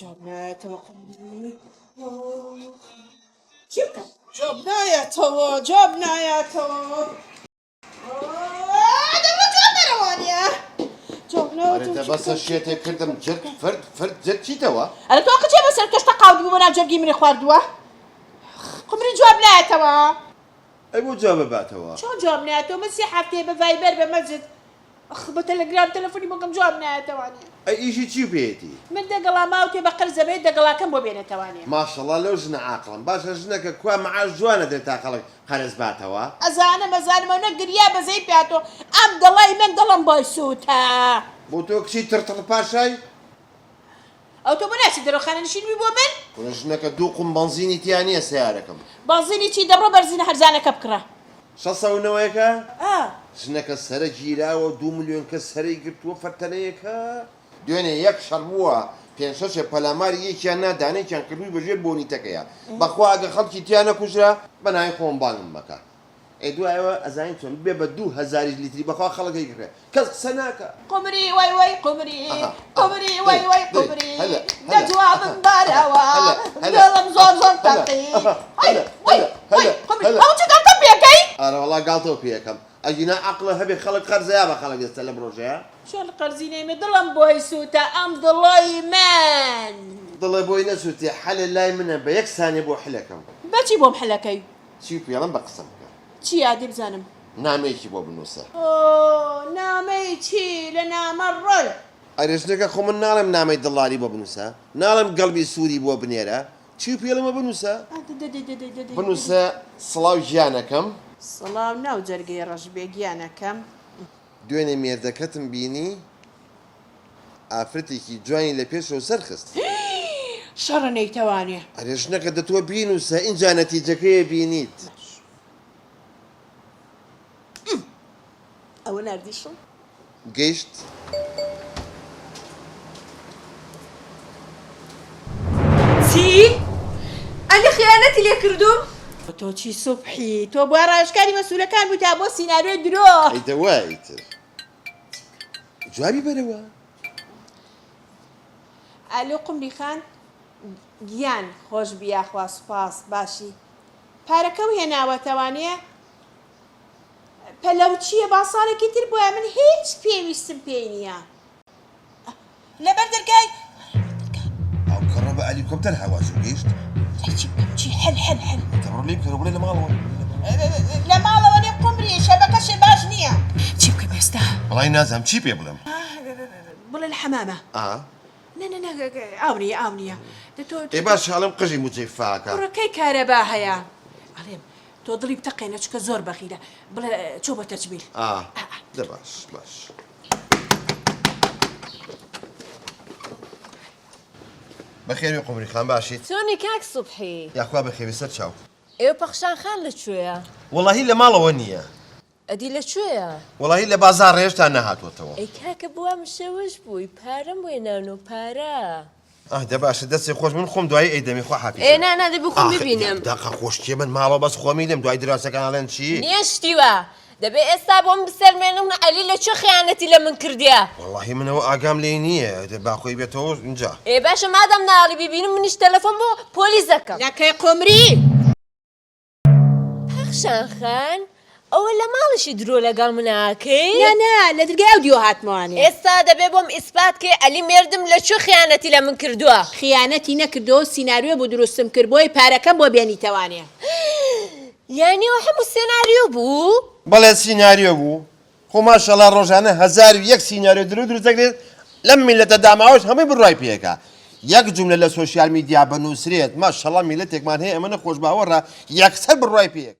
جواب نایەتەوە قومری. چی بکەم؟ جواب نایەتەوە، جواب نایەتەوە. دەبڕۆ جواب بەرەوانیە. جواب نایەتەوە. ئەرێ بەسە شێتێ کردم جرت فرت فرت جرت چیتەوە؟ ئەرێ تۆ قچێ بەسەر تۆش تەقاوت بوو بۆ ناو جەرگی منی خواردووە. قومری جواب نایەتەوە. ئەی بۆ جواب باتەوە؟ چۆن جواب نایەتەوە؟ من سێ هەفتەیە بە ڤایبەر بە مەسج ئەخ بە تەلەگرام تەلەفۆنی بۆ کەم جواب نایەتەوانێ. ئەی ئیشی چی پێیەتی؟ من دە گەڵا ماوتێ بە قەرز ئەمەوێ دە گەڵاکەم بۆ بێنێتەوانێ. ماشەڵا لەو ژنە عاقڵەم. باشە ژنەکە کوا معاش جوانە درێ تا خەڵک قەرز باتەوە؟ ئەزانم ئەزانم ئەونە گریا بەزەی پێهاتۆ ئەم دڵەی من دڵم بۆی سوتا. بۆ تۆ کچی تڕتڕ پاشای؟ ئەو تۆ بۆ ناچی دەرەوە خانەنشین بوی بۆ من؟ کورە ژنەکە دوو قوم بەنزینی تیا نیە سەیارەکەم. بەنزینی چی دەبڕۆ بەرزینە هەرزانەکە بکڕە. شەسە و نەوەیەکە؟ ئا. ژنەکە سەرە گیراوە دوو ملیۆن کەس سەرەی گرتووە فەرتەنەیەکە. دوێنێ یەک شەڕ بووە پێنج شەشێ پەلاماری یەکیان نا دانەیەکیان کردووی بە ژێر بۆنیتەکەیا بەخوا ئەگە خەڵکی تیا نەکوژرا بەناوی خۆم بانگم مەکە. ئێ دوایەوە ئەزانی چۆن ببێ بە دوو هەزاریش لیتری بەخوا خەڵک هەیگڕێ کەس قسە ناکا. قومری وەی وەی قومری قومری وەی وەی قومری دە جوابم بەرەوە دڵم زۆر زۆر تەقی هەی وەی وەی قومری ئەوە چ گاڵتەم پێ ئەکەی؟ ئەرەوەڵا گاڵتەو پێ ئەکەم ئەگینا عەقڵە هەبێ خەڵک قەرزە یا بە خەڵک ئێستا لەم ڕۆژەیا. چۆن قەرزی نەیمێ دڵم بۆی سووتا ئەم دڵەی من. دڵێ بۆی نەسووتێ حەلێ لای منە بە یەک سانیە بۆ حلەکەم. بەچی بۆم حلەکەی؟ چی پێڵم بە قسەم بکە. چیە دەی بزانم. نامەیەکی بۆ بنووسە. ئۆ نامەی چی لە نامە ڕۆی. ئەرێ ژنەکە خۆ من ناڵێم نامەی دڵداری بۆ بنووسە ناڵێم گەڵبی سووری بۆ بنێرە چی پێڵمە بنووسە. بنووسە سڵاو گیانەکەم. سڵاو ناو جەرگەی ڕەش بێ گیانەکەم. دوێنێ مێردەکەتم بینی ئافرەتێکی جوانی لە پێشەوە سەر خست. شەڕە نەیتەوانێ. ئەرێ ژنەکە دە تۆ بینوسە ئینجا نەتیجەکەیە بینیت. باش ئەوە ناردیشم. گەیشت. چی؟ عەلی خیانەتی لێ کردووم؟ تۆ چی سوبحی تۆ بوا ڕاوێژکاری مەسولەکان بووی تا بۆ سیناریۆی درۆ. ئەی دە وایە ئیتر. جوابی بەرەوە. ئەلۆ قومری خان گیان خۆشبی یاخوا سوپاس باشی پارەکەو هێناوەتەوانێ پەلەو چیە با ساڵێکی تر بۆیە من هیچ پێویستم پێی نیە لەبەر دەرگای ئەو کەڕە بە ئەلیکۆپتەر هاوازو گەیشت. ئەی چی بکەم چی حل حل حل. دەبڕۆ لێی بکەرەوە بڵێ لە ماڵەوە. لە ماڵەوە نیم قومری شەبەکەشێ باش نییە. چی بکەم ئێستا؟ وەڵای نازانم چی پێ بڵێم. بڵێ لە حەمامە. ئا. نا نا نا ئاو نییە ئاو نییە. دە تۆ ئێ باشە ئەڵێم قژی موچەی فاکە. کوڕەکەی کارەبا هەیە. ئەڵێم تۆ دڵی بتەقێنە چونکە زۆر بەخیلە بڵێ چۆ بۆ تەجمیل. ئا دە باش باش. بەخێربێی قومری خان باشیت؟ چۆنی کاک سوبحی؟ یاخوا بەخێربێی سەر چاو. ئێوە پەخشان خان لە کوێیە؟ وەڵاهی لە ماڵەوە نییە. ئەدی لە کوێیە؟ وەڵاهی لە بازاڕە هێشتا نەهاتووەتەوە. ئەی کاکە بوا مشەوش بووی پارەم بۆ هێناونۆ پارە. ئاه دە باشە دەستێ خۆش من خۆم دوایی ئەیدەمێ خوا حافیزە. ئێ نا نا دەبی خۆم ببینم. ئاخ دەقە خۆش کێ من ماڵەوە بەس خۆمی لێم دوای دراوسێکان ئەڵێن چی؟ نیە شتی وا دەبێ ئێستا بۆم بسەلمێنم عەلی لە کوێ خیانەتی لە من کردیە. وەڵاهی من ئەوە ئاگام لێی نییە دە با خۆی بێتەوە ئینجا. ئێ باشە مادام ناڵی بیبینم منیش تەلەفۆن بۆ پۆلیس ئەکەم. نەکەی قومری. پەخشان خان ئەوە لە ماڵیشی درۆ لەگەڵ منا ئەکەی؟ نا نا لە درگای ئەو دیوە هاتمەوانێ. ئێستا دەبێ بۆم ئیسپات کەی عەلی مێردم لە کوێ خیانەتی لە من کردووە؟ خیانەتی نەکردووە و سیناریۆ بوو دروستم کرد بۆی پارەکەم بۆ بێنیتەوانێ. یانی ئەوە هەموو سێناریۆ بوو؟ بەڵێ سیناریۆ بوو. خۆ ماشەڵا ڕۆژانە 1001 سیناریۆ درۆ دروست دەکرێت لەم میللەتە داماوەش هەمووی بڕوای پێکا یەک جوملە لە social media بنووسرێت ماشەڵا میللەتێکمان هەیە ئەمەنە خۆشباوەڕە یەکسەر بڕوای پێ.